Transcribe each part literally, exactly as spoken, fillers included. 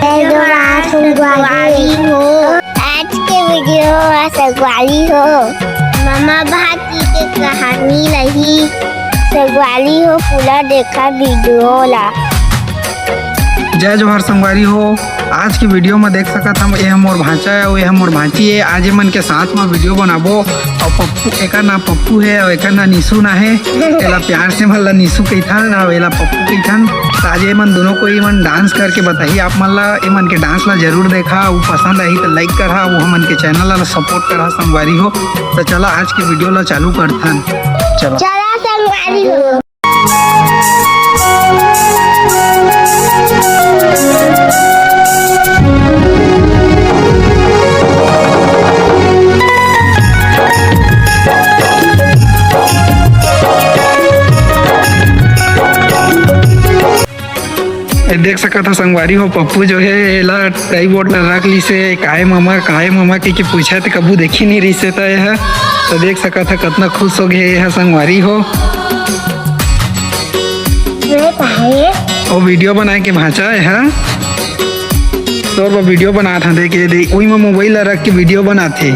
जय जोहार संगवारी हो। आज के वीडियो ह संगवारी हो, ममा भांची के कहानी रही। संगवारी हो, पूरा देखा वीडियो ला। जय जोहार संगवारी हो। आज के वीडियो में देख सकत हव, ये मोर भांचा हे अउ ये मोर भांची हे। आज ये मन के साथ में वीडियो बनाबो। अउ पप्पू, एकर नाम पप्पू हे अउ एकर नाम निशु ना हे। एला प्यार से मन ला निशु कहिथन अउ एला पप्पू कहिथन। त आज ये मन दोनों कोई मन डांस करके बताही आप मन ला। ये मन के डांस ला जरूर देखा, वो पसंद आही त लाइक करहा, वो हमन के चैनल ला सपोर्ट करहा संगवारी हो। त चला आज के वीडियो ला चालू करथन। चला। चला संगवारी हो। ए, देख सकत ह संगवारी हो, पप्पू जो हे एला ट्राइपॉड ला रख लिसे, "काय ममा, काय ममा?" कहिके पूछत हे, कभू देखी नहीं रहिसे त ये ह। त देख सकत ह कतना खुश हो गे ये ह संगवारी हो। ये का हे? ओ वीडियो बनाए के भांचा हे, हाँ? तोर बर वीडियो बनात हन, देख, ये देख, उही में मोबाइल ला रख के वीडियो बनात हे।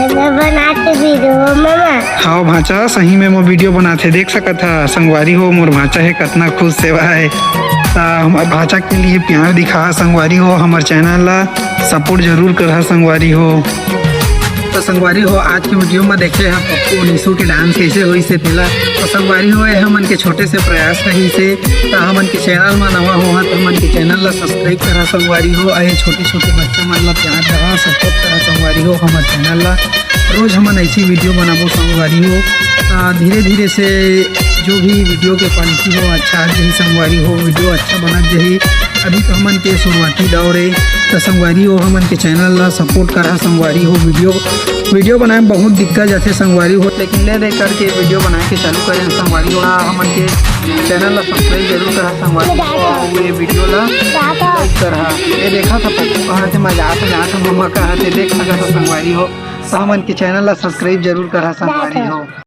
मैं बनात हे वीडियो, ममा। हाँ भांचा, सही में मोर वीडियो बनात हे, देख सकत ह संगवारी हो, मोर भांचा हे कतना खुश से हे। त हमर भांचा के लिए प्यार दिखा संगवारी हो, हमर चैनल ला सपोर्ट जरूर करहा संगवारी हो। त संगवारी हो, आज के वीडियो में देखे ह पप्पू निशु के डांस कैसे होइसे तेला। त संगवारी हो, ये हमन के छोटे से प्रयास रहिसे। त हमन के चैनल में नवा हो ह त हमन के चैनल ला सब्सक्राइब करहा संगवारी हो। अउ ये छोटे छोटे बच्चा मन ला प्यार दहा, सपोर्ट करहा संगवारी हो हमर चैनल ला। रोज हमन ऐसी वीडियो बनाबो संगवारी हो। त धीरे धीरे से जो भी वीडियो के क्वालिटी हो अच्छा आ जाही संगवारी हो, वीडियो अच्छा बनत जाही। अभी तो हमन के शुरुआती दौर हे, त संगवारी हो हमन के चैनल ला सपोर्ट करहा संगवारी हो। वीडियो, वीडियो बनाए में बहुत दिक्कत जाथे संगवारी हो, लेकिन ले दे करके वीडियो बनाए के चालू करे हन संगवारी हो। हमन के चैनल ला सब्सक्राइब जरूर करहा संगवारी हो, अउ ये वीडियो ला लाइक करहा। ये देखा था पप्पू कहा थे, मैं जात जात हूँ, ममा कहा थे, देख सकत ह संगवारी हो। त हमन के चैनल ला सब्सक्राइब जरूर करहा संगवारी हो।